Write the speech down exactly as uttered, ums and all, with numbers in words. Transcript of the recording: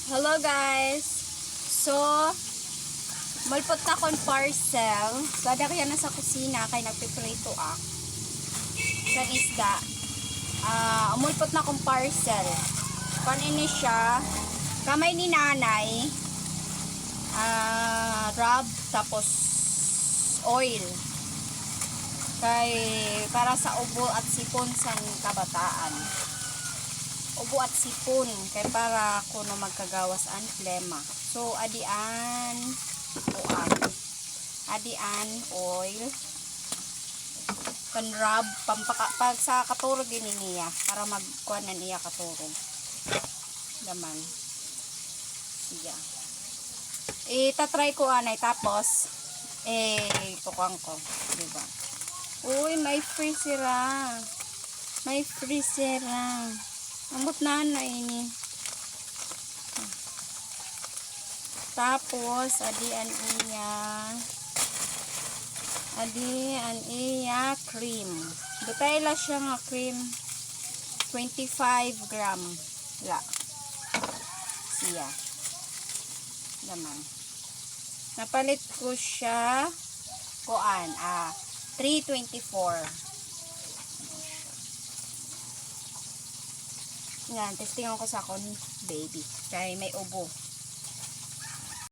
Hello guys! So, mulpot na akon parcel. So, ada ko yana sa kusina kay nagpiprito ak san isda. Ah, umulpot na akon parcel. Kuan ini siya. Kamay ni nanay. Ah, rub, tapos oil. Kay para sa ubo at sipon san kabataan. Ubo at sipon. Kay para kuno magkagawas an plema. So, adi an kuan. Adi an oil. Kan rub, pampaka-, pag sa katurog ini niya. Para magkuan an iya katurog. Daman. Siya. Itatry ko anay. Tapos, eh, kukuan ko. Diba? Uy, may free sira. May free sira. Ambot na ano ini. Tapos, adi an iya. Adi an iya cream. Dutay la siya nga cream. Twenty-five gram la. Siya. Daman. Napalit ko siya, kuan, ah, three twenty-four. Yan, testingon ko sa akon baby. Kay may ubo.